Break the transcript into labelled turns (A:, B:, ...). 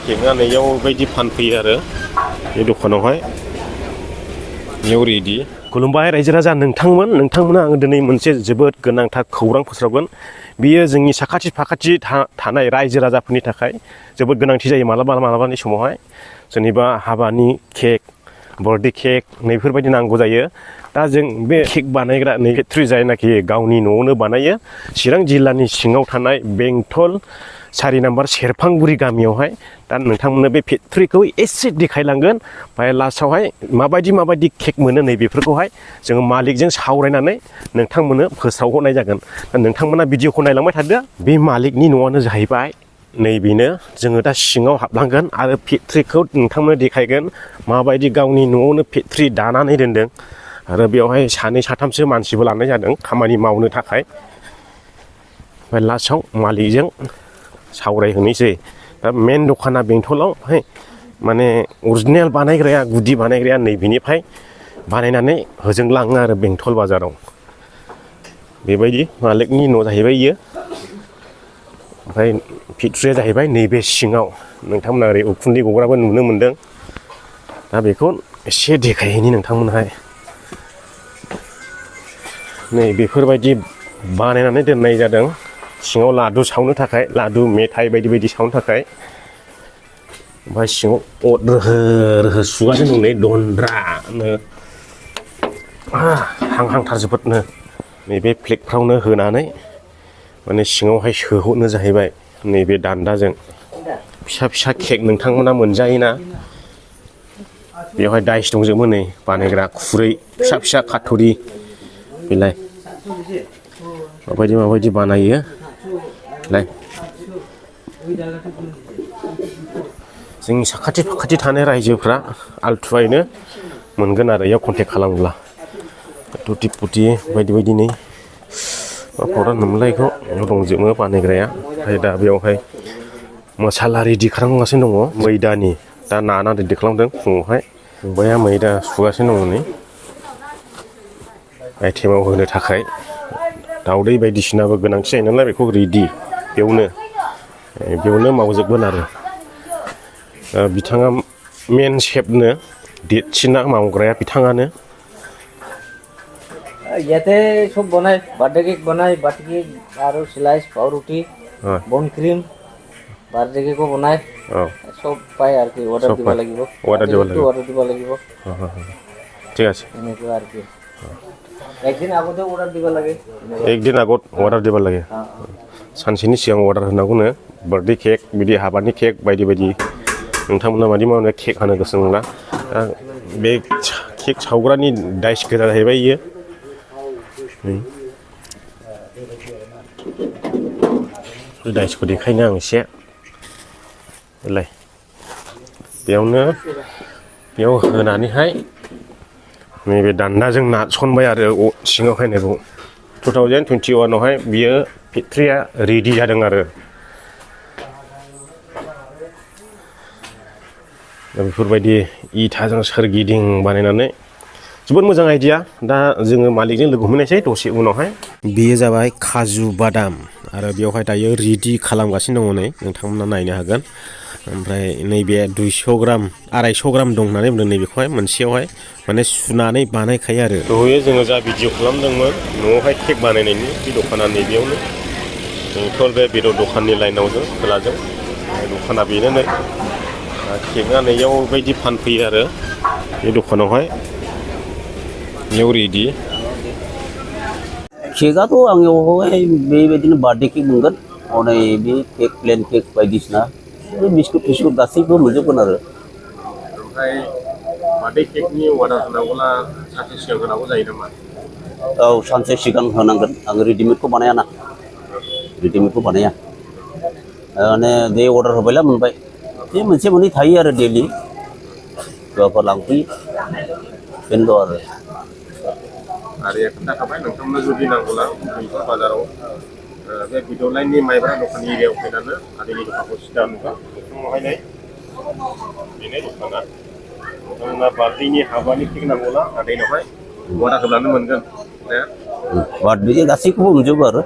A: केकआ नैयाव बायदि फानफैयो आरो बे दखानावहाय बेयाव रेडि खुलुमबाय रायजो राजा नोंथांमोना आङो दिनै मोनसे जोबोद गोनांथार खौरां फोसावगोन बियो जोंनि साखाथि फाखाथि थानाय रायजो राजाफोरनि थाखाय जोबोद गोनांथि जायो मालाबानि समावहाय सोरनिबा हाबानि केक बर्थडे केक नैफोरबायदि नांगौ जायो दा जों बे केक बानायग्रा नै फेक्ट्रि जायनाखि गावनि न'आवनो बानायो चिरां जिल्लानि सिङाव थानाय बेंटल 4 नम्बर सेरफांगुरि गामियावहाय दा नोंथांमोननो बे फेक्ट्रिखौ एसे देखायलांगोन ओमफ्राय लास्टआवहाय माबायदि केक मोनो नै बेफोरखौहाय जोङो मालिकजों सावरायनानै नोंथांमोननो फोसावहरनाय जागोन दा नोंथांमोना भिडिअखौ नायलांबाय थादो बे मालिकनि न'आनो जाहैबाय नैबेनो जोङो दा सिङाव हाबलांगोन आरो फेक्ट्रिखौ नोंथांमोननो देखायगोन माबायदि गावनि न'आवनो फेक्ट्रि दानानै दोनदों आरो बेवहाय 2-3सो मानसिबो लानाय जादों खामानि मावनो थाखाय ओमफ्राय लास्टआव मालिकजों सावरायहोनोसै दा मेन दखाना बेंटलावहाय माने अरिजिनेल बानायग्राया गुदि बानायग्राया नैबेनिफ्राय बानायनानै होजों लाङो आरो बेंटल बाजाराव बेबायदि मालिकनि न' जाहैबाय इयो ओमफ्राय फेक्ट्रिया जाहैबाय नैबे सिङाव नोंथांमोना ओरै उखुन्दै गग्राबो नुनो मोन्दों दा बेखौ एसे देखायहैनि नोंथांमोनहाय नै बेफोरबायदि बानायनानै दोननाय जादों सिङाव लादु सावनो थाखाय लादु मेथाइ बायदि सावनो थाखाय ओमफ्राय सिङाव अर रोहो सुगासिनो दं नै दन्द्रानो हांहांथार जोबोदनो नैबे प्लेटफ्रावनो होनानै माने सिङावहाय सोहरनो जाहैबाय नैबे दान्दाजों फिसा केक नोंथांमोना मोनजायोना बेवहाय दाइस दंजोबो नै बानायग्रा खुरै फिसा काटुरि बेलाय माबायदि बानायो लाय जोंनि साखाथि फाखाथि थानाय रायजोफ्रा आलथुवायैनो मोनगोन आरो इयाव कन्टेक्ट खालामोब्ला टुटि पुटि बायदि नै मा पाउडार होनोमोनलाय बेखौ दंजोबो बानायग्राया ओमफ्राय दा बेयावहाय मसाला रेडि खालामगासिनो दङ मैदानि दा नानानै रेडि खालामदों फुङावहाय फंबाया मैदा सुगासिनो दङ नै आइटेमाव होनो थाखाय दाउदै बायदिसिनाबो गोनांथि जायो नालाय बेखौ रेडि बेयावनो मावजोबगोन आरो बिथाङा मेन शेफनो देरसिना मावग्राया बिथाङानो
B: ইয়াতে সব বনাই বার্থডে কেক বনাই বাটি কেক আৰু স্লাইস পাউৰুটি বন ক্ৰীম বার্থডে কেকো বনাই সব পাই আর কি অর্ডার দিব লাগিব অর্ডার দিব লাগিব
A: ঠিক আছে
B: এনেকুৱা আর কি একদিন আগতে অর্ডার দিব লাগে
A: একদিন আগত অর্ডার দিব লাগে सानसेनि सिगां अर्डार होनांगौनो बार्थडे केक बिदि हाबानि केक बायदि नोंथांमोना मादि मावनो केक हानो गोसो दंब्ला बे केक सावग्रानि दाइस गोजा जाहैबाय इयो दाइसखौ देखायनो आं एसे बेलाय बेयाव होनानैहाय नैबे दान्दाजों नारसनबाय आरो सिङावहाय नैबे 2021आवहाय बियो फेक्ट्रिया रेडि जादों आरो दा बेफोरबायदि इथाजों सोरगिदिं बानायनानै जोबोद मोजां आइडिया दा जोङो मालिकजों लोगो हमहैनायसै दसे उनावहाय बेयो जाबाय काजु बादाम आरो बेवहाय दायो रेडि खालामगासिनो दङ नै नोंथांमोना नायनो हागोन ओमफ्राय नैबे 200 ग्राम 250 ग्राम दं होननानै बुंदों नैबेखौहाय मोनसेयावहाय माने सुनानै बानायखायो आरो दहाय जोङो जा भिडिअ खालामदोंमोन न'आवहाय केक बानायनायनि बे दखाना नैबेयावनो बेंटल बे बेदर दखाननि लाइनाव जों खोलाजों दखाना बेनो नै केकआ नैयाव बायदि फानफैयो आरो बे दखानावहाय बेयाव रेडि
C: केकआथ' आंनियावहाय बेबायदिनो बार्थडे केक मोनगोन हनै बे केक प्लेन केक बायदिसिना बिस्कुट टिस्कुट गासैबो मोनजोबगोन आरो
A: ओमफ्राय बार्थडे केकनि अर्डार होनांगौब्ला सानसे सिगां होनांगौ जायो नामा
C: औ सानसे सिगां होनांगोन आं रेडिमेडखौ बानायाना रेडिमेडखौ बानाया माने दे अर्डार होबायला मोनबाय बे मोनसे मोननै थायो आरो डेलि सोरबाफोर लांफैयो बेनोल'
A: आरो खोन्थाखाबाय नोंथांमोना जुदि नांगौब्ला बेंटल बाजाराव बे भिडिअ लाइननि माइब्रा दखान एरियायाव फैनानै आदैनि दखानखौ सिदा नुगोन नोंथांनावहाय बेनो दखाना नोंथांमोना बार्थडेनि हाबानि केक नांगौब्ला आदैनावहाय अर्डार होब्लानो मोनगोन
C: बार्थडे गासैखौबो मोनजोबो आरो